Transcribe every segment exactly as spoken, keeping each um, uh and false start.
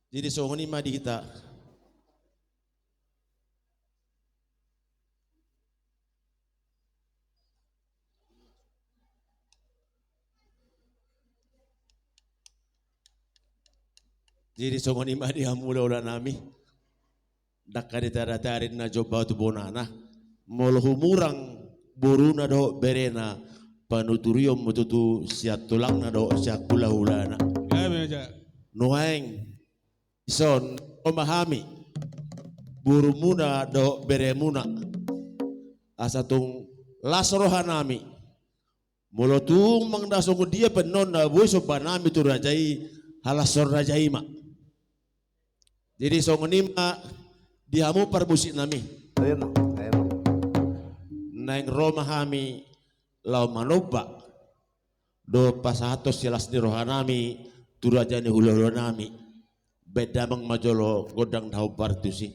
Jadi songon i ma di hita. Jadi songon i ma di hamu hulahula nami. Ndang hita ditadari na jomba tu bonana. Molo humurang boruna dohot berena, panuturion ma tutu sian tulangna dohot sian hulahulana. Gabe ma ja. Nuaeng dison ro ma hami, borumuna dohot beremuna, asa tung las rohanami. Molo tung manang na songon dia pe annon na boi sombanami tu raja i, halashon raja i ma. Jadi songon i ma di hamu parmusiknami. Ayo, no. Ayo, no. Naeng ro ma hami laho manomba dohot pasahathon silas ni rohanami tu raja ni hulahulanami. Baen damang ma jolo gondang na hombar tusi.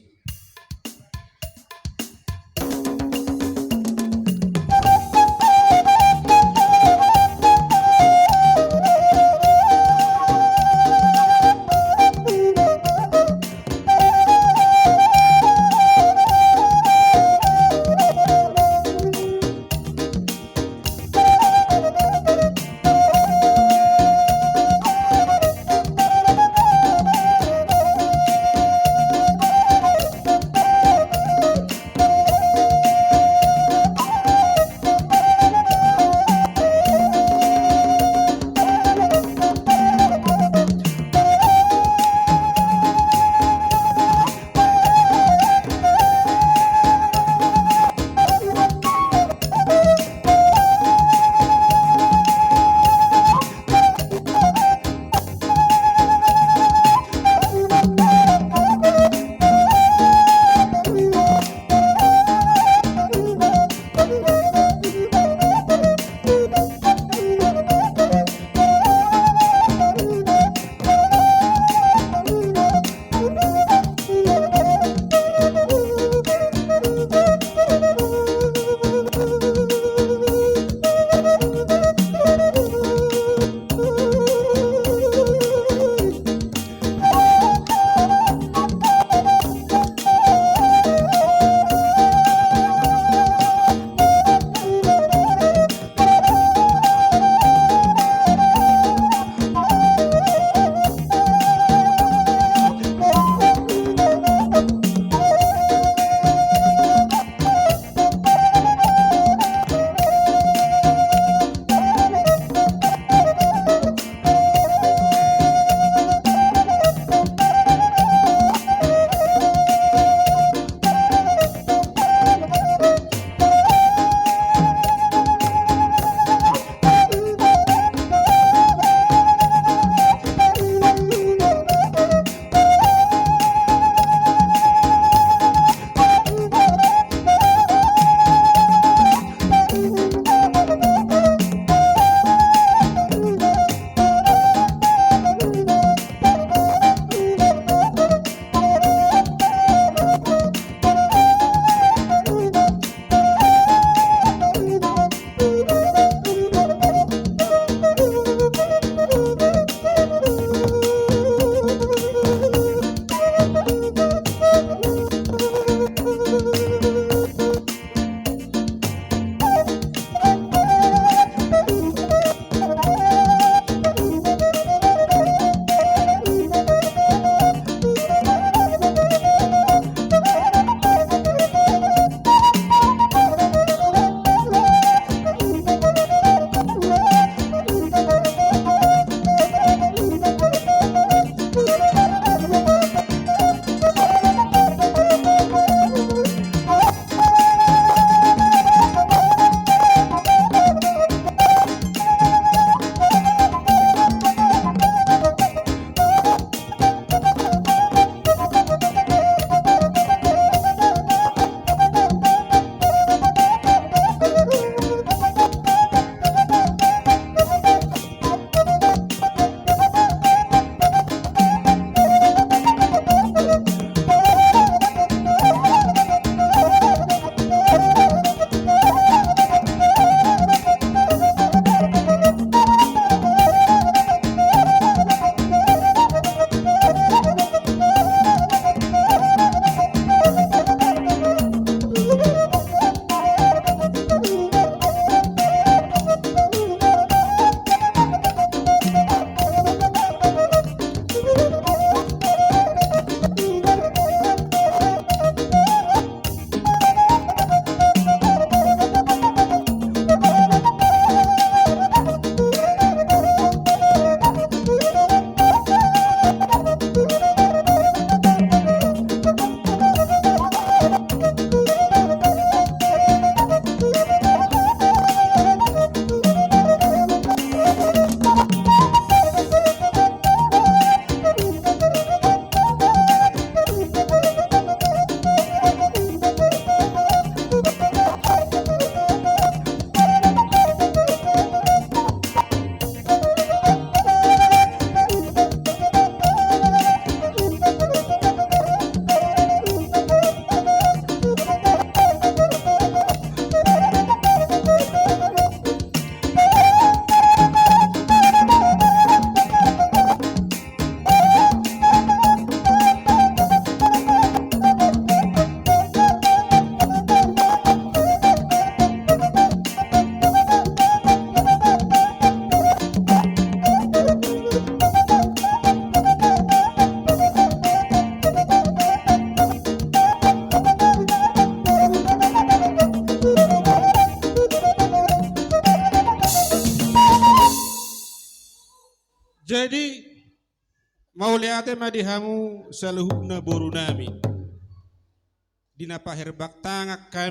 Jadi, mauliate ma di hamu saluhutna boru nami. Di na paherbang tangan hami